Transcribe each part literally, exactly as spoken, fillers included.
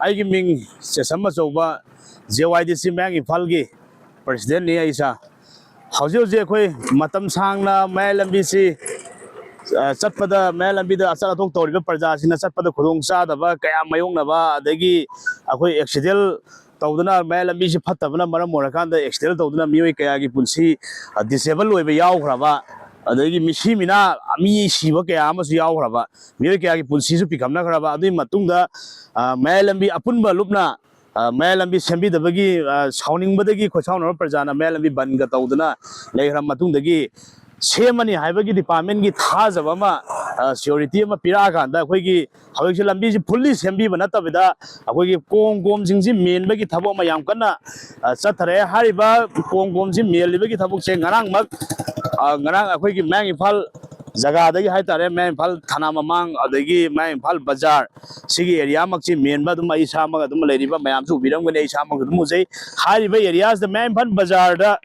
ꯑꯩꯒꯤ ꯃꯤꯡ ꯆꯦꯁꯝ ꯑꯆꯧꯕ, ꯖꯦ ꯋꯥꯏ ꯗꯤ ꯁꯤ ꯃꯌꯥꯡ ꯏꯝꯐꯥꯜꯒꯤ ꯄ꯭ꯔꯁꯤꯗꯦꯟꯅꯤ ꯑꯩ ꯏꯁꯥ꯫ ꯍꯧꯖꯤꯛ ꯍꯧꯖꯤꯛ ꯑꯩꯈꯣꯏ ꯃꯇꯝ ꯁꯥꯡꯅ ꯃꯌꯥꯏ ꯂꯝꯕꯤꯁꯤ, ꯑ, ꯆꯠꯄꯗ, ꯃꯌꯥꯏ ꯂꯝꯕꯤꯗ ꯑꯆꯠ ꯑꯊꯣꯛ ꯇꯧꯔꯤꯕ ꯄ꯭ꯔꯖꯥꯁꯤꯡꯅ ꯆꯠꯄꯗ ꯈꯨꯗꯣꯡ ꯆꯥꯗꯕ ꯀꯌꯥ ꯃꯥꯌꯣꯛꯅꯕ, ꯑꯗꯒꯤ ꯑꯩꯈꯣꯏ ꯑꯦꯛꯁꯤꯗꯦꯟ ꯇꯧꯗꯨꯅ, ꯃꯌꯥꯏ ꯂꯝꯕꯤꯁꯤ ꯐꯠꯇꯕꯅ ꯃꯔꯝ ꯑꯣꯏꯔꯀꯥꯟꯗ ꯑꯦꯛꯁꯤꯗꯦꯟ ꯇꯧꯗꯨꯅ ꯃꯤꯑꯣꯏ ꯀꯌꯥꯒꯤ ꯄꯨꯟꯁꯤ, ꯑ, ꯗꯤꯁꯦꯕꯜ ꯑꯣꯏꯕ ꯌꯥꯎꯈ꯭ꯔꯕ, ꯑꯗꯒꯤ ꯃꯤꯁꯤ ꯃꯤꯅꯥ, ꯃꯤ ꯁꯤꯕ ꯀꯌꯥ ꯑꯃꯁꯨ ꯌꯥꯎꯈ꯭ꯔꯕ, ꯃꯤꯑꯣꯏ ꯀꯌꯥꯒꯤ ꯄꯨꯟꯁꯤꯁꯨ ꯄꯤꯈꯝꯅꯈ꯭ꯔꯕ꯫ ꯑꯗꯨꯒꯤ ꯃꯇꯨꯡꯗ, ꯑ, ꯃꯌꯥꯏ ꯂꯝꯕꯤ ꯑꯄꯨꯟꯕ ꯂꯨꯞꯅ, ꯑ, ꯃꯌꯥꯏ ꯂꯝꯕꯤ ꯁꯦꯝꯕꯤꯗꯕꯒꯤ, ꯑ, ꯁꯥꯎꯅꯤꯡꯕꯗꯒꯤ ꯈꯣꯏꯁꯥꯎꯅꯕ ꯄ꯭ꯔꯖꯥꯅ ꯃꯌꯥꯏ ꯂꯝꯕꯤ ꯕꯟꯒ ꯇꯧꯗꯨꯅ ꯂꯩꯈ꯭ꯔ ꯃꯇꯨꯡꯗꯒꯤ, ꯁꯦꯝꯃꯅꯤ ꯍꯥꯏꯕꯒꯤ ꯗꯤꯄꯥꯔꯠꯃꯦꯟꯒꯤ ꯊꯥꯖꯕ ꯑꯃ, ꯑ, ꯁꯤꯌꯣꯔꯤꯇꯤ ꯑꯃ ꯄꯤꯔꯛꯑꯀꯥꯟꯗ, ꯑꯩꯈꯣꯏꯒꯤ ꯍꯧꯖꯤꯛꯁꯦ ꯂꯝꯕꯤꯁꯤ ꯐꯨꯜꯂꯤ ꯁꯦꯝꯕꯤꯕ ꯅꯠꯇꯕꯤꯗ, ꯑꯩꯈꯣꯏꯒꯤ ꯀꯣꯝ ꯀꯣꯝꯁꯤꯡꯁꯤ ꯃꯦꯟꯕꯒꯤ ꯊꯕꯛ ꯑꯃ ꯌꯥꯝ ꯀꯟꯅ, ꯑ, ꯆꯠꯊꯔꯦ꯫ ꯍꯥꯏꯔꯤꯕ ꯀꯣꯝ ꯀꯣꯝꯁꯤ ꯃꯦꯜꯂꯤꯕꯒꯤ ꯊꯕꯛꯁꯦ ꯉꯔꯥꯡꯃꯛ, ꯑ, ꯉꯔꯥꯡ ꯑꯩꯈꯣꯏꯒꯤ ꯃꯌꯥꯡ ꯏꯝꯐꯥꯜ ꯖꯒꯥꯗꯒꯤ ꯍꯥꯏꯇꯥꯔꯦ, ꯃꯌꯥꯡ ꯏꯝꯐꯥꯜ ꯊꯅꯥ ꯃꯃꯥꯡ, ꯑꯗꯒꯤ ꯃꯌꯥꯡ ꯏꯝꯐꯥꯜ ꯕꯖꯥꯔ, ꯁꯤꯒꯤ ꯑꯦꯔꯤꯌꯥꯃꯛꯁꯤ ꯃꯦꯟꯕ ꯑꯗꯨꯝ ꯑꯩ ꯏꯁꯥꯃꯛ ꯑꯗꯨꯝ ꯂꯩꯔꯤꯕ ꯃꯌꯥꯝꯁꯨ ꯎꯕꯤꯔꯝꯒꯅꯤ, ꯑꯩ ꯏꯁꯥꯃꯛ ꯑꯗꯨꯝ ꯎꯖꯩ꯫ ꯍꯥꯏꯔꯤꯕ ꯑꯦꯔꯤꯌꯥꯁꯤꯗ, ꯃꯌꯥꯡ ꯏꯝꯐꯥꯜ ꯕꯖꯥꯔꯗ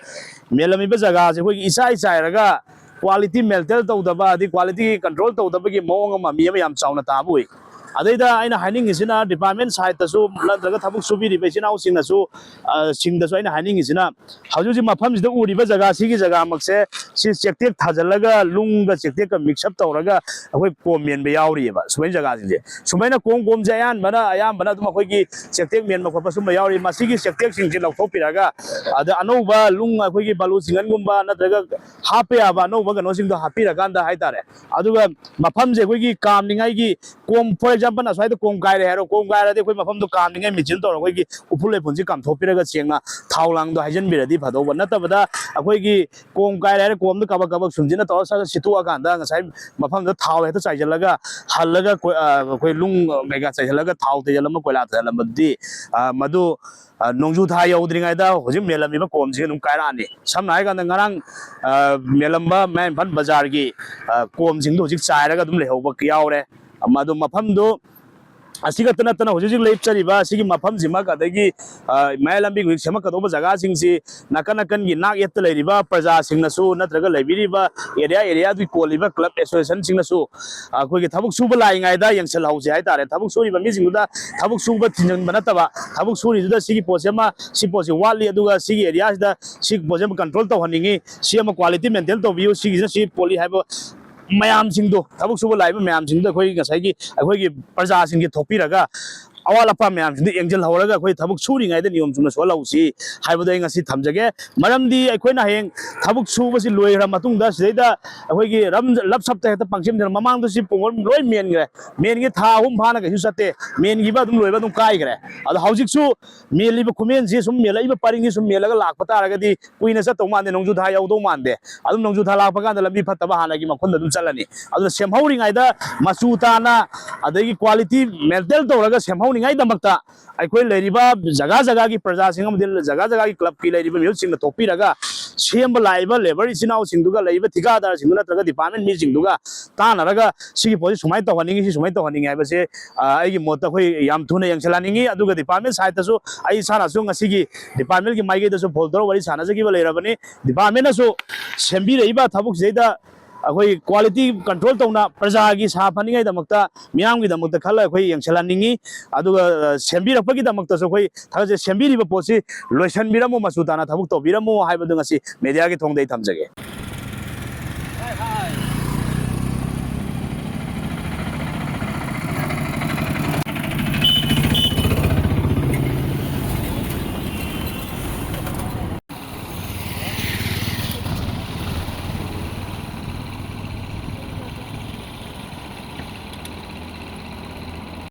ꯃꯦꯜꯂꯝꯃꯤꯕ ꯖꯒꯥꯁꯦ ꯑꯩꯈꯣꯏꯒꯤ ꯏꯆꯥꯏ ꯆꯥꯏꯔꯒ, ꯀ꯭ꯋꯥꯂꯤꯇꯤ ꯃꯦꯟꯇꯦꯟ ꯇꯧꯗꯕ, ꯑꯗꯩ ꯀ꯭ꯋꯥꯂꯤꯇꯤ ꯀꯟꯇ꯭ꯔꯣꯜ ꯇꯧꯗꯕꯒꯤ ꯃꯑꯣꯡ ꯑꯃ ꯃꯤ ꯑꯃ ꯌꯥꯝ ꯆꯥꯎꯅ ꯇꯥꯕ ꯎꯏ꯫ ꯑꯗꯩꯗ ꯑꯩꯅ ꯍꯥꯏꯅꯤꯡꯉꯤꯁꯤꯅ, ꯗꯤꯄꯥꯔꯠꯃꯦꯟ ꯁꯥꯏꯠꯇꯁꯨ ꯅꯠꯇ꯭ꯔꯒ ꯊꯕꯛ ꯁꯨꯕꯤꯔꯤꯕ ꯏꯆꯤꯟ ꯏꯅꯥꯎꯁꯤꯡꯅꯁꯨ, ꯑ, ꯁꯤꯡꯗꯁꯨ ꯑꯩꯅ ꯍꯥꯏꯅꯤꯡꯉꯤꯁꯤꯅ, ꯍꯧꯖꯤꯛ ꯍꯧꯖꯤꯛ ꯃꯐꯝꯁꯤꯗ ꯎꯔꯤꯕ ꯖꯒꯥꯁꯤꯒꯤ ꯖꯒꯥꯃꯛꯁꯦ, ꯁꯤ ꯆꯦꯛꯇꯦꯛ ꯊꯥꯖꯤꯜꯂꯒ, ꯂꯨꯡꯒ ꯆꯦꯛꯇꯦꯛꯀ ꯃꯤꯛꯁ ꯑꯞ ꯇꯧꯔꯒ ꯑꯩꯈꯣꯏ ꯀꯣꯝ ꯃꯦꯟꯕ ꯌꯥꯎꯔꯤꯑꯕ꯫ ꯁꯨꯃꯥꯏꯅ ꯖꯒꯥꯁꯤꯡꯁꯦ, ꯁꯨꯃꯥꯏꯅ ꯀꯣꯝ ꯀꯣꯝꯁꯦ ꯑꯌꯥꯝꯕꯅ, ꯑꯌꯥꯝꯕꯅ ꯑꯗꯨꯝ ꯑꯩꯈꯣꯏꯒꯤ ꯆꯦꯛꯇꯦꯛ ꯃꯦꯟꯕ ꯈꯣꯠꯄ ꯁꯨꯝꯕ ꯌꯥꯎꯔꯤ꯫ ꯃꯁꯤꯒꯤ ꯆꯦꯛꯇꯦꯛꯁꯤꯡꯁꯦ ꯂꯧꯊꯣꯛꯄꯤꯔꯒ, ꯑꯗ ꯑꯅꯧꯕ ꯂꯨꯡ, ꯑꯩꯈꯣꯏꯒꯤ ꯕꯥꯂꯨ ꯆꯤꯡꯒꯟꯒꯨꯝꯕ ꯅꯠꯇ꯭ꯔꯒ ꯍꯥꯞꯄ ꯌꯥꯕ ꯑꯅꯧꯕ ꯀꯩꯅꯣꯁꯤꯡꯗꯣ ꯍꯥꯞꯄꯤꯔꯀꯥꯟꯗ ꯍꯥꯏꯇꯥꯔꯦ꯫ ꯑꯗꯨꯒ ꯃꯐꯝꯁꯦ ꯑꯩꯈꯣꯏꯒꯤ ꯀꯥꯝꯅꯤꯡꯉꯥꯏꯒꯤ ꯀꯣꯝ, for example, ꯑꯁ꯭ꯋꯥꯏꯗ ꯀꯣꯝ ꯀꯥꯏꯔꯦ ꯍꯥꯏꯔꯣ, ꯀꯣꯝ ꯀꯥꯏꯔꯗꯤ ꯑꯩꯈꯣꯏ ꯃꯐꯝꯗꯣ ꯀꯥꯝꯅꯤꯡꯉꯥꯏ ꯃꯦꯆꯤꯟ ꯇꯧꯔꯒ ꯑꯩꯈꯣꯏꯒꯤ ꯎꯐꯨꯜ ꯂꯩꯐꯨꯟꯁꯤ ꯀꯥꯝꯊꯣꯛꯄꯤꯔꯒ ꯁꯦꯡꯅ ꯊꯥꯎ ꯂꯥꯡꯗꯣ ꯍꯩꯖꯤꯟꯕꯤꯔꯗꯤ ꯐꯗꯧꯕ꯫ ꯅꯠꯇꯕꯗ ꯑꯩꯈꯣꯏꯒꯤ ꯀꯣꯝ ꯀꯥꯏꯔꯦ ꯍꯥꯏꯔꯦ, ꯀꯣꯝꯗꯣ ꯀꯕꯛ ꯀꯕꯛ ꯁꯨꯝꯖꯤꯟꯅ ꯇꯧꯔꯒ ꯁꯠ ꯁꯠ ꯁꯤꯠꯇꯣꯛꯑꯀꯥꯟꯗ ꯉꯁꯥꯏ ꯃꯐꯝꯗꯨꯗ ꯊꯥꯎ ꯍꯦꯛꯇ ꯆꯥꯏꯁꯤꯜꯂꯒ ꯍꯜꯂꯒ ꯀꯣꯏ-, ꯑ, ꯑꯩꯈꯣꯏ ꯂꯨꯡ ꯀꯩꯀꯥ ꯆꯥꯏꯁꯤꯜꯂꯒ ꯊꯥꯎ ꯇꯩꯁꯤꯜꯂꯝꯕ, ꯀꯣꯏꯂꯥ ꯇꯩꯁꯤꯜꯂꯝꯕꯗꯨꯗꯤ, ꯑ, ꯃꯗꯨ, ꯑ, ꯅꯣꯡꯖꯨ ꯊꯥ ꯌꯧꯗ꯭ꯔꯤꯉꯩꯗ ꯍꯧꯖꯤꯛ ꯃꯦꯜꯂꯝꯃꯤꯕ ꯀꯣꯝꯁꯤꯡ ꯑꯗꯨꯝ ꯀꯥꯏꯔꯛꯑꯅꯤ꯫ ꯁꯝꯅ ꯍꯥꯏꯔꯀꯥꯟꯗ ꯉꯔꯥꯡ, ꯑ, ꯃꯦꯜꯂꯝꯕ ꯃꯌꯥꯡ ꯏꯝꯐꯥꯜ ꯕꯖꯥꯔꯒꯤ, ꯑ, ꯀꯣꯝꯁꯤꯡꯗꯣ ꯍꯧꯖꯤꯛ ꯆꯥꯏꯔꯒ ꯑꯗꯨꯝ ꯂꯩꯍꯧꯕ ꯌꯥꯎꯔꯦ꯫ ꯃꯗꯨ ꯃꯐꯝꯗꯨ ꯑꯁꯤ ꯈꯛꯇ ꯅꯠꯇꯅ ꯍꯧꯖꯤꯛ ꯍꯧꯖꯤꯛ ꯂꯦꯞꯆꯔꯤꯕ ꯁꯤꯒꯤ ꯃꯐꯝꯁꯤꯃꯛ, ꯑꯗꯒꯤ, ꯑ, ꯃꯌꯥꯏ ꯂꯝꯕꯤ ꯍꯧꯖꯤꯛ ꯁꯦꯝꯃꯛꯀꯗꯧꯕ ꯖꯒꯥꯁꯤꯡꯁꯤ ꯅꯥꯀꯟ ꯅꯥꯀꯟꯒꯤ ꯅꯥꯛ ꯌꯦꯠꯇ ꯂꯩꯔꯤꯕ ꯄ꯭ꯔꯖꯥꯁꯤꯡꯅꯁꯨ ꯅꯠꯇ꯭ꯔꯒ ꯂꯩꯕꯤꯔꯤꯕ ꯑꯦꯔꯤꯌꯥ ꯑꯦꯔꯤꯌꯥꯗꯨꯒꯤ ꯀꯣꯜꯂꯤꯕ ꯀ꯭ꯂꯕ ꯑꯦꯁꯣꯁꯤꯌꯦꯁꯟꯁꯤꯡꯅꯁꯨ ꯑꯩꯈꯣꯏꯒꯤ ꯊꯕꯛ ꯁꯨꯕ ꯂꯥꯛꯏꯉꯩꯗ ꯌꯦꯡꯁꯤꯜꯍꯧꯁꯤ ꯍꯥꯏꯇꯥꯔꯦ꯫ ꯊꯕꯛ ꯁꯨꯔꯤꯕ ꯃꯤꯁꯤꯡꯗꯨꯗ ꯊꯕꯛ ꯁꯨꯕ ꯊꯤꯡꯖꯤꯟꯕ ꯅꯠꯇꯕ, ꯊꯕꯛ ꯁꯨꯔꯤꯗꯨꯗ ꯁꯤꯒꯤ ꯄꯣꯠꯁꯦ ꯑꯃ, ꯁꯤ ꯄꯣꯠꯁꯤ ꯋꯥꯠꯂꯤ, ꯑꯗꯨꯒ ꯁꯤꯒꯤ ꯑꯦꯔꯤꯌꯥꯁꯤꯗ ꯁꯤ ꯄꯣꯠꯁꯦ ꯑꯃ ꯀꯟꯇ꯭ꯔꯣꯜ ꯇꯧꯍꯟꯅꯤꯡꯉꯤ, ꯁꯤ ꯑꯃ ꯀ꯭ꯋꯥꯂꯤꯇꯤ ꯃꯦꯟꯇꯦꯟ ꯇꯧꯕꯤꯌꯨ, ꯁꯤꯒꯤꯁꯤꯅ ꯁꯤ ꯄꯣꯠꯂꯤ ꯍꯥꯏꯕ ꯃꯌꯥꯝꯁꯤꯡꯗꯣ, ꯊꯕꯛ ꯁꯨꯕ ꯂꯥꯛꯏꯕ ꯃꯌꯥꯝꯁꯤꯡꯗꯣ ꯑꯩꯈꯣꯏ ꯉꯁꯥꯏꯒꯤ ꯑꯩꯈꯣꯏꯒꯤ ꯄ꯭ꯔꯖꯥꯁꯤꯡꯒꯤ ꯊꯣꯛꯄꯤꯔꯒ ꯑꯋꯥꯠ ꯑꯄꯥ ꯃꯌꯥꯝꯁꯤꯡꯗꯣ ꯌꯦꯡꯁꯤꯜꯍꯧꯔꯒ ꯑꯩꯈꯣꯏ ꯊꯕꯛ ꯁꯨꯔꯤꯉꯩꯗ ꯅꯤꯌꯣꯝ ꯆꯨꯝꯅ ꯁꯨꯍꯜꯍꯧꯁꯤ ꯍꯥꯏꯕꯗꯣ ꯑꯩ ꯉꯁꯤ ꯊꯝꯖꯒꯦ꯫ ꯃꯔꯝꯗꯤ ꯑꯩꯈꯣꯏꯅ ꯍꯌꯦꯡ ꯊꯕꯛ ꯁꯨꯕꯁꯤ ꯂꯣꯏꯈ꯭ꯔ ꯃꯇꯨꯡꯗ ꯁꯤꯗꯩꯗ ꯑꯩꯈꯣꯏꯒꯤ ꯔꯝ-, ꯂꯞ ꯁꯞꯇ ꯍꯦꯛꯇ ꯄꯪꯁꯤꯟꯗꯅ, ꯃꯃꯥꯡꯗꯁꯨ ꯄꯨꯡ ꯂꯣꯏ ꯃꯦꯟꯈ꯭ꯔꯦ, ꯃꯦꯟꯈꯤ ꯊꯥ ꯑꯍꯨꯝ ꯐꯥꯅ ꯀꯩꯁꯨ ꯆꯠꯇꯦ, ꯃꯦꯟꯈꯤꯕ ꯑꯗꯨꯝ ꯂꯣꯏꯕ ꯑꯗꯨꯝ ꯀꯥꯏꯈ꯭ꯔꯦ꯫ ꯑꯗꯣ ꯍꯧꯖꯤꯛꯁꯨ ꯃꯦꯜꯂꯤꯕ ꯈꯨꯃꯦꯟꯁꯤ ꯁꯨꯝ ꯃꯦꯜꯂꯛꯏꯕ ꯄꯔꯤꯡꯁꯤ ꯁꯨꯝ ꯃꯦꯜꯂꯒ ꯂꯥꯛꯄ ꯇꯥꯔꯒꯗꯤ ꯀꯨꯏꯅ ꯆꯠꯇꯧ ꯃꯥꯟꯗꯦ, ꯅꯣꯡꯖꯨ ꯊꯥ ꯌꯧꯗꯧ ꯃꯥꯟꯗꯦ꯫ ꯑꯗꯨꯝ ꯅꯣꯡꯖꯨ ꯊꯥ ꯂꯥꯛꯄ ꯀꯥꯟꯗ ꯂꯝꯕꯤ ꯐꯠꯇꯕ ꯍꯥꯟꯅꯒꯤ ꯃꯈꯨꯟꯗ ꯑꯗꯨꯝ ꯆꯠꯂꯅꯤ꯫ ꯑꯗꯨꯅ ꯁꯦꯝꯍꯧꯔꯤꯉꯩꯗ ꯃꯆꯨ ꯇꯥꯅ, ꯑꯗꯒꯤ ꯀ꯭ꯋꯥꯂꯤꯇꯤ ꯃꯦꯟꯇꯦꯟ ꯇꯧꯔꯒ ꯁꯦꯝꯍꯧꯅꯤꯡꯉꯥꯏꯗꯃꯛꯇ ꯑꯩꯈꯣꯏ ꯂꯩꯔꯤꯕ ꯖꯒꯥ ꯖꯒꯥꯒꯤ ꯄ꯭ꯔꯖꯥꯁꯤꯡ ꯑꯃꯗꯤ ꯖꯒꯥ ꯖꯒꯥꯒꯤ ꯀ꯭ꯂꯕꯀꯤ ꯂꯩꯔꯤꯕ ꯃꯤꯍꯨꯠꯁꯤꯡꯅ ꯊꯣꯛꯄꯤꯔꯒ ꯁꯦꯝꯕ ꯂꯥꯛꯏꯕ ꯂꯦꯕꯔ ꯏꯆꯤꯟ ꯏꯅꯥꯎꯁꯤꯡꯗꯨꯒ, ꯂꯩꯔꯤꯕ ꯊꯤꯀꯥꯗꯥꯔꯁꯤꯡꯗꯨ ꯅꯠꯇ꯭ꯔꯒ ꯗꯤꯄꯥꯔꯠꯃꯦꯟ ꯃꯤꯁꯤꯡꯗꯨꯒ ꯇꯥꯟꯅꯔꯒ ꯁꯤꯒꯤ ꯄꯣꯠꯁꯤ ꯁꯨꯃꯥꯏꯅ ꯇꯧꯍꯟꯅꯤꯡꯉꯤ, ꯁꯤ ꯁꯨꯃꯥꯏꯅ ꯇꯧꯍꯟꯅꯤꯡꯉꯤ ꯍꯥꯏꯕꯁꯦ, ꯑ, ꯑꯩꯒꯤ ꯃꯣꯠꯇ ꯑꯩꯈꯣꯏ ꯌꯥꯝ ꯊꯨꯅ ꯌꯦꯡꯁꯤꯜꯍꯟꯅꯤꯡꯉꯤ꯫ ꯑꯗꯨꯒ ꯗꯤꯄꯥꯔꯠꯃꯦꯟ ꯁꯥꯏꯠꯇꯁꯨ ꯑꯩ ꯏꯁꯥꯅꯁꯨ ꯉꯁꯤꯒꯤ ꯗꯤꯄꯥꯔꯠꯃꯦꯟꯒꯤ ꯃꯥꯏꯀꯩꯗꯁꯨ ꯐꯣꯟ ꯇꯧꯔꯒ ꯋꯥꯔꯤ ꯁꯥꯟꯅꯖꯈꯤꯕ ꯂꯩꯔꯕꯅꯤ꯫ ꯗꯤꯄꯥꯔꯠꯃꯦꯟꯅꯁꯨ ꯁꯦꯝꯕꯤꯔꯛꯏꯕ ꯊꯕꯛꯁꯤꯗꯩꯗ ꯑꯩꯈꯣꯏ ꯀ꯭ꯋꯥꯂꯤꯇꯤ ꯀꯟꯇ꯭ꯔꯣꯜ ꯇꯧꯅ ꯄ꯭ꯔꯖꯥꯒꯤ ꯁꯥꯐꯅꯤꯡꯉꯥꯏꯗꯃꯛꯇ, ꯃꯤꯌꯥꯝꯒꯤꯗꯃꯛꯇ ꯈꯜꯂ ꯑꯩꯈꯣꯏ ꯌꯦꯡꯁꯤꯜꯍꯟꯅꯤꯡꯉꯤ꯫ ꯑꯗꯨꯒ, ꯑ, ꯁꯦꯝꯕꯤꯔꯛꯄꯒꯤꯗꯃꯛꯇꯁꯨ ꯑꯩꯈꯣꯏ ꯊꯕꯛꯁꯦ ꯁꯦꯝꯕꯤꯔꯤꯕ ꯄꯣꯠꯁꯤ ꯂꯣꯏꯁꯤꯟꯕꯤꯔꯝꯃꯨ, ꯃꯆꯨ ꯇꯥꯅ ꯊꯕꯛ ꯇꯧꯕꯤꯔꯝꯃꯨ ꯍꯥꯏꯕꯗꯨ ꯉꯁꯤ ꯃꯦꯗꯤꯌꯥꯒꯤ ꯊꯣꯡꯗ ꯑꯩ ꯊꯝꯖꯒꯦ꯫